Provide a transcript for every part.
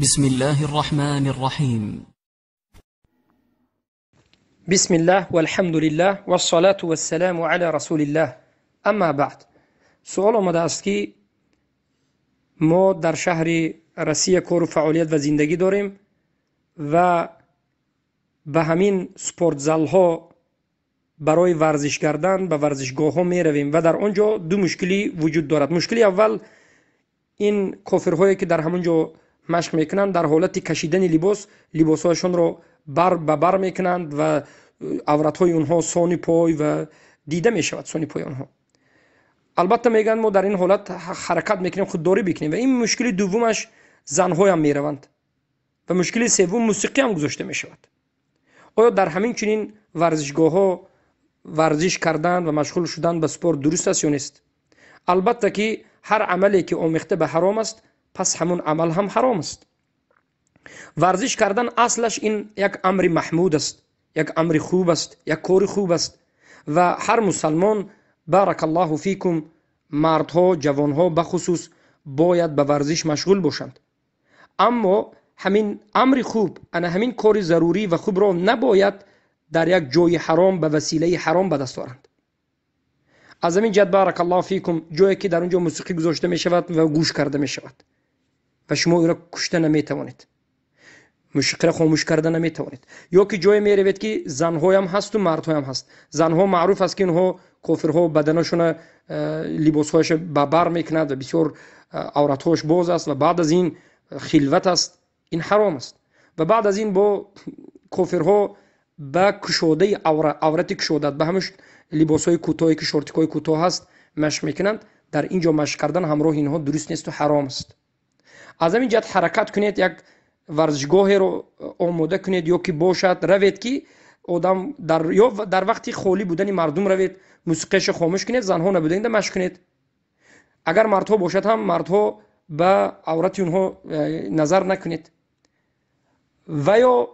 بسم الله الرحمن الرحيم. بسم الله والحمد لله والصلاة والسلام على رسول الله. اما بعد، سؤال آمده است که ما در شهر روسیه کار و فعالیت و زندگی داریم و به همین سپورت ها برای ورزش کردن به ورزشگاه ها می رویم و در آنجا دو مشکلی وجود دارد. مشکلی اول این کافرهایی که در همونجا مشق میکنند، در حالت کشیدن لباس، لباسهایشان را بر به بر میکنند و عورت های اونها سانی پای و دیده میشود سانی پای آنها. البته میگن ما در این حالت حرکت میکنیم، خودداری بکنیم. و این مشکل دومش زنهای هم میروند و مشکل سوم موسیقی هم گذاشته میشود. آیا در همین چنین ورزشگاه ها ورزش کردن و مشغول شدن به سپورت درست است یا نیست؟ البته که هر عملی که آمیخته به حرام است، پس همون عمل هم حرام است. ورزش کردن اصلش این یک امر محمود است، یک امر خوب است، یک کار خوب است و هر مسلمان، بارک الله فیکم، مردها، جوانها بخصوص باید به ورزش مشغول باشند. اما همین امر خوب، انا همین کار ضروری و خوب را نباید در یک جای حرام به وسیله حرام به دست آورند. از همین جهت، بارک الله فیکم، جایی که در اونجا موسیقی گذاشته می شود و گوش کرده می شود و شما او را کشته نمی توانید، موسیقی را خاموش کرده نمی توانید، یا که جای می روید که زنهای هم هست و مردهای هم هست. زنها معروف است که اینها کافرها بدنشون لباسهایش به بر میکند و بسیار عورتهاش باز است و بعد از این خلوت است، این حرام است. و بعد از این با کافرها به کشاده عورت کشاده، به همش لباسهای کوتاهی که شورتیکای کوتاه هست مشق میکنند، در اینجا مشق کردن همراه اینها درست نیست و حرام است. از همین جهت حرکت کنید، یک ورزشگاه رو آماده کنید یا که باشد روید که آدم در یا در وقتی خالی بودن مردم روید، موسیقیش خاموش کنید، زنها نبودن مشق کنید. اگر مردها باشد هم مردها به عورت اونها نظر نکنید و یا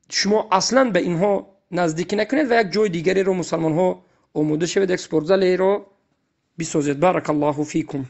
شما اصلا به اینها نزدیکی نکنید و یک جای دیگری رو مسلمان ها آماده شوید، یک سپورت رو بسازید. بارک الله فیکم.